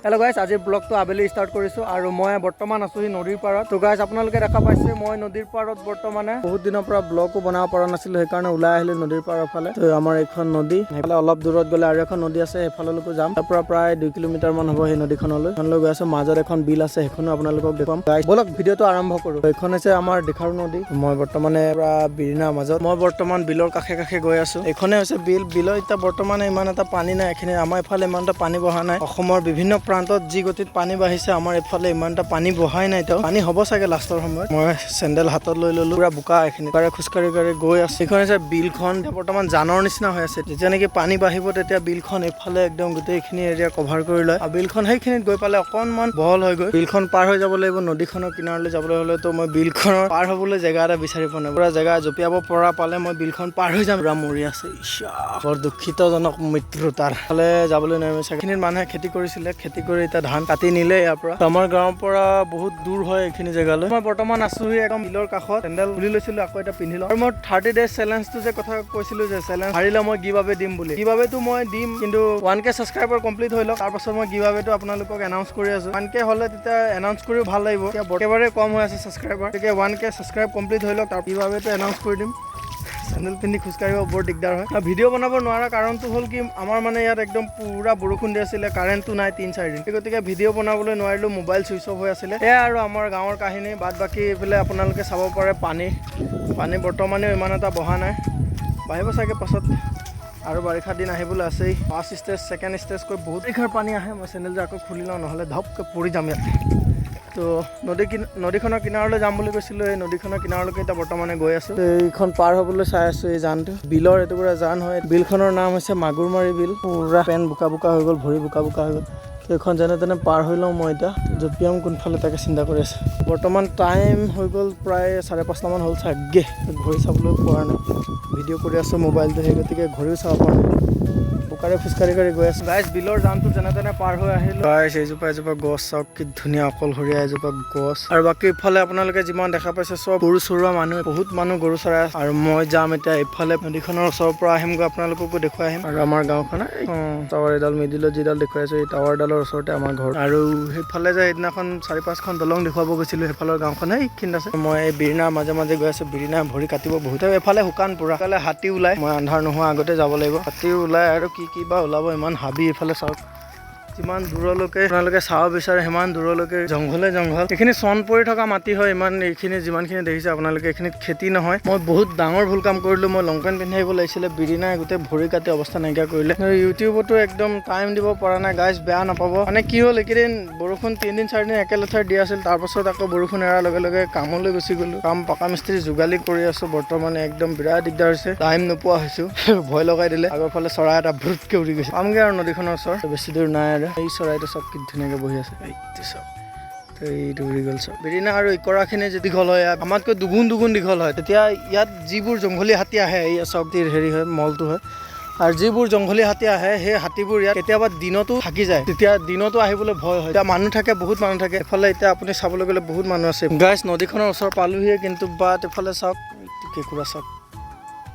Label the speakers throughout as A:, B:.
A: Hello' গাইছ, আজিৰ ব্লগটো আবেলি ষ্টাৰ্ট কৰিছোঁ আৰু মই বৰ্তমান আছোঁহি নদীৰ পাৰত। তো গাইছ, আপোনালোকে দেখা পাইছে, মই নদীৰ পাৰত বৰ্তমানে। বহুত দিনৰ পৰা ব্লগো বনাব পৰা নাছিলোঁ, সেইকাৰণে ওলাই আহিলোঁ নদীৰ পাৰৰ ফালে। তো আমাৰ এইখন নদী, সেইফালে অলপ দূৰত গ'লে আৰু এখন নদী আছে, সেইফাললৈকো যাম। তাৰ পৰা প্ৰায় 2 কিলোমিটাৰ মান হ'ব সেই নদীখনলৈ। সেইখনলৈ গৈ আছোঁ। মাজত এখন বিল আছে, সেইখনো আপোনালোকক দেখুৱাম। গাইছ, ব'লক, ভিডিঅ'টো আৰম্ভ কৰোঁ। এইখন হৈছে আমাৰ ডিখাৰু নদী। মই বৰ্তমানে পুৰা বিৰিণাৰ মাজত। মই বৰ্তমান বিলৰ কাষে কাষে গৈ আছোঁ। এইখনে হৈছে বিল। বিলৰ এতিয়া বৰ্তমানে ইমান এটা পানী নাই। এইখিনি আমাৰ এইফালে ইমান এটা পানী বহা নাই। অসমৰ বিভিন্ন প্ৰান্তত যি গতিত পানী বাঢ়িছে, আমাৰ এইফালে ইমান এটা পানী বহাই নাই। তেওঁ পানী হ'ব চাগে লাষ্টৰ সময়ত। মই চেণ্ডেল হাতত লৈ ল'লো। পুৰা বোকা এইখিনি, বোকাৰে খোজকাঢ়ি কাঢ়ি গৈ আছো। এইখন হৈছে বিলখন। এতিয়া বৰ্তমান জানৰ নিচিনা হৈ আছে। যেতিয়া নেকি পানী বাঢ়িব, তেতিয়া বিলখন এইফালে একদম গোটেইখিনি এৰিয়া কভাৰ কৰি লয় আৰু বিলখন সেইখিনিত গৈ পালে অকণমান বহল হৈ গৈ বিলখন পাৰ হৈ যাব লাগিব নদীখনৰ কিনাৰলৈ যাবলৈ হ'লে। তো মই বিলখনৰ পাৰ হ'বলৈ জেগা এটা বিচাৰি পোৱা নাই। পুৰা জেগা জঁপিয়াব পৰা পালে মই বিলখন পাৰ হৈ যাম। পুৰা মৰি আছে। ইচ্ছা, বৰ দুখিতজনক মৃত্যু। তাৰ ফালে যাবলৈ নোৱাৰিম চাগে। এইখিনিত মানুহে খেতি কৰিছিলে, খেতি কৰি এতিয়া ধান কাটি নিলে ইয়াৰ পৰা। তো আমাৰ গাঁৱৰ পৰা বহুত দূৰ হয় এইখিনি জেগালৈ। মই বৰ্তমান আছোহি একদম বিলৰ কাষত। চেণ্ডেল খুলি লৈছিলো, আকৌ এতিয়া পিন্ধি লওঁ। আৰু মই 30 ডেজ চেলেঞ্জটো যে কথা কৈছিলো যে চেলেঞ্জ হাৰিলে মই গিভ আৱে দিম বুলি, গিভ আৱেটো মই দিম, কিন্তু 1K subscriber complete হৈ লওক, তাৰপাছত মই গিভ আৱেটো আপোনালোকক এনাউন্স কৰি আছো। 1K হ'লে তেতিয়া এনাউন্স কৰিও ভাল লাগিব। এতিয়া একেবাৰে কম হৈ আছে ছাবস্ক্ৰাইবাৰ। গতিকে 1K subscribe complete হৈ লওক, তাৰ গিভ আৱেটো এনাউন্স কৰি দিম। চেণ্ডেল পিন্ধি খোজকাঢ়িব বৰ দিগদাৰ হয়। আৰু ভিডিঅ' বনাব নোৱাৰা কাৰণটো হ'ল কি, আমাৰ মানে ইয়াত একদম পূৰা বৰষুণ দি আছিলে, কাৰেণ্টটো নাই 3-4 দিন। সেই গতিকে ভিডিঅ' বনাবলৈ নোৱাৰিলোঁ, মোবাইল ছুইচ অফ হৈ আছিলে। এয়া আৰু আমাৰ গাঁৱৰ কাহিনী। বাদ বাকী এইফালে আপোনালোকে চাব পাৰে, পানী পানী বৰ্তমানেও ইমান এটা বহা নাই, বাঢ়িব চাগে পাছত। আৰু বাৰিষা দিন আহিবলৈ আছেই। ফাৰ্ষ্ট ষ্টেজ, ছেকেণ্ড ষ্টেজকৈ বহুত বাৰিষাৰ পানী আহে। মই চেণ্ডেলযোৰ আকৌ খুলি লওঁ, নহ'লে ধপকৈ পৰি যাম ইয়াত। তো নদীখনৰ কিনাৰলৈ যাম বুলি কৈছিলোঁ। এই নদীখনৰ কিনাৰলৈকে এতিয়া বৰ্তমানে গৈ আছোঁ। এইখন পাৰ হ'বলৈ চাই আছোঁ। এই জানটো বিলৰ এটুকুৰা জান হয়। বিলখনৰ নাম হৈছে মাগুৰমাৰী বিল। পুৰা পেণ্ট বোকা বোকা হৈ গ'ল, ভৰি বোকা বোকা হৈ গ'ল। তো এইখন যেনে তেনে পাৰ হৈ লওঁ। মই এতিয়া জঁপিয়াম কোনফালে, তাকে চিন্তা কৰি আছোঁ। বৰ্তমান টাইম হৈ গ'ল প্ৰায় 5:30মান হ'ল চাগে। ঘড়ী চাবলৈ পৰা নাই, ভিডিঅ' কৰি আছোঁ মোবাইলটো, সেই গতিকে ঘড়ীও চাব পৰা নাই। বোকাৰে খোজকাঢ়ি কাঢ়ি গৈ আছোঁ। গাইজ, বিলৰ জানটো যেনে তেনে পাৰ হৈ আহিলোঁ। গাইজ, এইজোপা এজোপা গছ চাওক, কি ধুনীয়া অকলশৰীয়া এজোপা গছ। আৰু বাকী ইফালে আপোনালোকে যিমান দেখা পাইছে, চব গৰু চৰোৱা মানুহ, বহুত মানুহ গৰু চৰাই আছে। আৰু মই যাম এতিয়া এইফালে নদীখনৰ ওচৰৰ পৰা আহিমগৈ, আপোনালোককো দেখুৱাই আহিম। আৰু আমাৰ গাঁওখন, টাৱাৰ এডাল মিডিলত যিডাল দেখুৱাই আছোঁ, এই টাৱাৰডালৰ ওচৰতে আমাৰ ঘৰ। আৰু সেইফালে যে সেইদিনাখন চাৰি পাঁচখন দলং দেখুৱাব গৈছিলোঁ, সেইফালৰ গাঁওখন সেইখিনিত আছে। মই এই বিৰিণাৰ মাজে মাজে গৈ আছোঁ। বিৰিণা ভৰি কাটিব বহুত। এইফালে শুকান পুৰা। এইফালে হাতী ওলাই। মই আন্ধাৰ নোহোৱা আগতে যাব লাগিব। হাতী ওলাই আৰু কি কি বা ওলাব, ইমান হাবি। এইফালে চাওক, যিমান দূৰলৈকে আপোনালোকে চাব বিচাৰে, সিমান দূৰলৈকে জংঘলে জংঘল। এইখিনি চন পৰি থকা মাটি হয়। ইমান এইখিনি যিমানখিনি দেখিছে আপোনালোকে, এইখিনিত খেতি নহয়। মই বহুত ডাঙৰ ভুল কাম কৰিলোঁ। মই লং পেণ্ট পিন্ধি আহিব লাগিছিলে। বিৰিণাই গোটেই ভৰি কাটি অৱস্থা নাইকিয়া কৰিলে। আৰু ইউটিউবতো একদম টাইম দিব পৰা নাই। গাইজ, বেয়া নাপাব। মানে কি হ'ল, এইকেইদিন বৰষুণ 3 দিন 4 দিন একেলেঠাৰে দি আছিল। তাৰপাছত আকৌ বৰষুণ এৰাৰ লগে লগে কামলৈ গুচি গ'লোঁ। কাম পকা মিস্ত্ৰী যোগালি কৰি আছোঁ বৰ্তমানে। একদম বিৰাট দিগদাৰ হৈছে, টাইম নোপোৱা হৈছোঁ। ভয় লগাই দিলে। আগৰ ফালে চৰাই এটা ভ্ৰুতকৈ উৰি গৈছে। পামগৈ আৰু নদীখনৰ ওচৰ, বেছি দূৰ নাই। আৰু এই চৰাইটো চাওক, কি ধুনীয়াকৈ বহি আছে। এইটো চাওক, তো এইটো উৰি গ'ল চাওক। বিৰিণা আৰু ইকৰাখিনি যদি দীঘল হয়, ইয়াত আমাতকৈ দুগুণ দুগুণ দীঘল হয়। তেতিয়া ইয়াত যিবোৰ জংঘলী হাতী আহে, এই চাওক, হেৰি হয়, মলটো হয়। আৰু যিবোৰ জংঘলী হাতী আহে, সেই হাতীবোৰ ইয়াত কেতিয়াবা দিনতো থাকি যায়। তেতিয়া দিনতো আহিবলৈ ভয় হয়। এতিয়া মানুহ থাকে, বহুত মানুহ থাকে এফালে। এতিয়া আপুনি চাবলৈ গ'লে বহুত মানুহ আছে। গাইছ, নদীখনৰ ওচৰ পালোহিয়ে, কিন্তু বাট এফালে চাওক, এইটো কেঁকুৰা চাওক।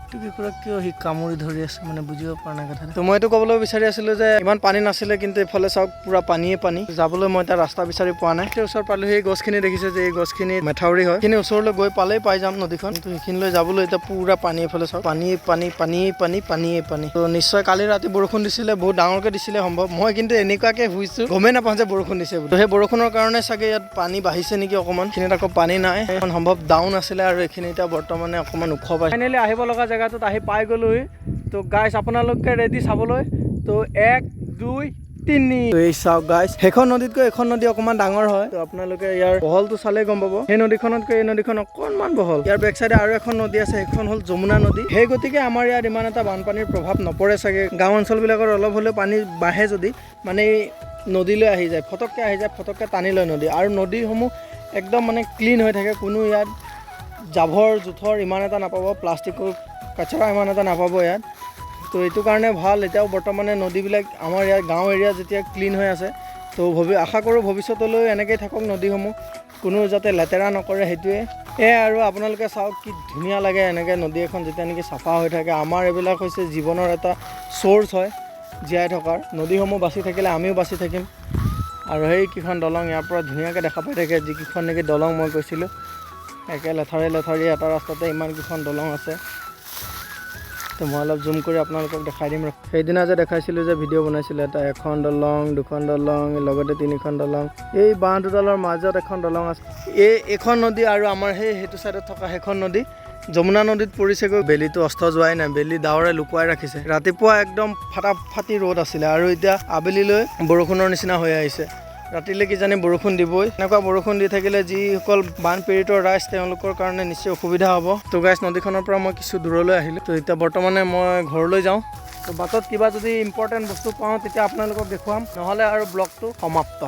A: এইটো কেঁকুৰা কিয় সি কামুৰি ধৰি আছে, মানে বুজিব পৰা নাই কথাটো। তো মই এইটো ক'বলৈ বিচাৰি আছিলোঁ যে ইমান পানী নাছিলে, কিন্তু এইফালে চাওক, পূৰা পানীয়ে পানী। যাবলৈ মই এতিয়া ৰাস্তা বিচাৰি পোৱা নাই। সেই ওচৰ পালোঁ। সেই গছখিনি দেখিছে যে, এই গছখিনি মেথাউৰি হয়। সেইখিনি ওচৰলৈ গৈ পালেই পাই যাম নদীখন। কিন্তু সেইখিনিলৈ যাবলৈ এতিয়া পূৰা পানী। এইফালে চাওক, পানী পানী পানী পানী পানীয়ে পানী। তো নিশ্চয় কালি ৰাতি বৰষুণ দিছিলে, বহুত ডাঙৰকৈ দিছিলে সম্ভৱ। মই কিন্তু এনেকুৱাকৈ শুইছোঁ, গমেই নাপাওঁ যে বৰষুণ দিছে বুলি। তো সেই বৰষুণৰ কাৰণে চাগে ইয়াত পানী বাঢ়িছে নেকি অকণমান। এইখিনিত আকৌ পানী নাই। এখন সম্ভৱ ডাউন আছিলে আৰু এইখিনি এতিয়া বৰ্তমানে অকণমান ওখ পাইছে। ফাইনেলি আহিব লগা জেগাটোত আহি পাই গ'লোহি। তো গাইছ, আপোনালোকে ৰেডি চাবলৈ? তো এক, দুই, তিনি। তো এই চাওক গাইছ, সেইখন নদীতকৈ এইখন নদী অকণমান ডাঙৰ হয়। তো আপোনালোকে ইয়াৰ বহলটো চালেই গম পাব, সেই নদীখনতকৈ এই নদীখন অকণমান বহল। ইয়াৰ বেক চাইডে আৰু এখন নদী আছে, সেইখন হ'ল যমুনা নদী। সেই গতিকে আমাৰ ইয়াত ইমান এটা বানপানীৰ প্ৰভাৱ নপৰে চাগে। গাঁও অঞ্চলবিলাকত অলপ হ'লেও পানী বাঢ়ে যদি, মানে এই নদীলৈ আহি যায়, ফটককৈ আহি যায়, ফটককৈ টানি লয় নদী। আৰু নদীসমূহ একদম মানে ক্লিন হৈ থাকে। কোনো ইয়াত জাবৰ জোঁথৰ ইমান এটা নাপাব, প্লাষ্টিকৰ কাচৰা ইমান এটা নাপাব ইয়াত। তো এইটো কাৰণে ভাল। এতিয়াও বৰ্তমানে নদীবিলাক আমাৰ ইয়াত গাঁও এৰিয়া যেতিয়া ক্লিন হৈ আছে, তো আশা কৰোঁ ভৱিষ্যতলৈ এনেকেই থাকক নদীসমূহ, কোনো যাতে লেতেৰা নকৰে, সেইটোৱে। এয়াই আৰু আপোনালোকে চাওক, কি ধুনীয়া লাগে এনেকৈ নদী এখন যেতিয়া নেকি চাফা হৈ থাকে। আমাৰ এইবিলাক হৈছে জীৱনৰ এটা চ'ৰ্চ হয় জীয়াই থকাৰ। নদীসমূহ বাচি থাকিলে আমিও বাচি থাকিম। আৰু সেইকেইখন দলং ইয়াৰ পৰা ধুনীয়াকৈ দেখা পাই থাকে, যিকেইখন নেকি দলং মই কৈছিলোঁ। একে লেঠাৰি লেঠাৰি এটা ৰাস্তাতে ইমানকেইখন দলং আছে। তো মই অলপ জুম কৰি আপোনালোকক দেখাই দিম। সেইদিনা যে দেখাইছিলোঁ যে ভিডিঅ' বনাইছিলোঁ এটা, এখন দলং, দুখন দলং, লগতে তিনিখন দলং, এই বাঁহ দুডালৰ মাজত এখন দলং আছে। এইখন নদী আৰু আমাৰ সেইটো ছাইডত থকা সেইখন নদী যমুনা নদীত পৰিছেগৈ। বেলিটো অস্ত যোৱাই নাই, বেলি ডাৱৰে লুকুৱাই ৰাখিছে। ৰাতিপুৱা একদম ফাটাফাটি ৰ'দ আছিলে আৰু এতিয়া আবেলিলৈ বৰষুণৰ নিচিনা হৈ আহিছে। ৰাতিলৈ কিজানি বৰষুণ দিবই। এনেকুৱা বৰষুণ দি থাকিলে যিসকল বানপীড়িত ৰাইজ, তেওঁলোকৰ কাৰণে নিশ্চয় অসুবিধা হ'ব। তো গাইজ, নদীখনৰ পৰা মই কিছু দূৰলৈ আহিলোঁ। তো এতিয়া বৰ্তমানে মই ঘৰলৈ যাওঁ। তো বাটত কিবা যদি ইম্পৰ্টেণ্ট বস্তু পাওঁ, তেতিয়া আপোনালোকক দেখুৱাম, নহ'লে আৰু ব্লগটো সমাপ্ত।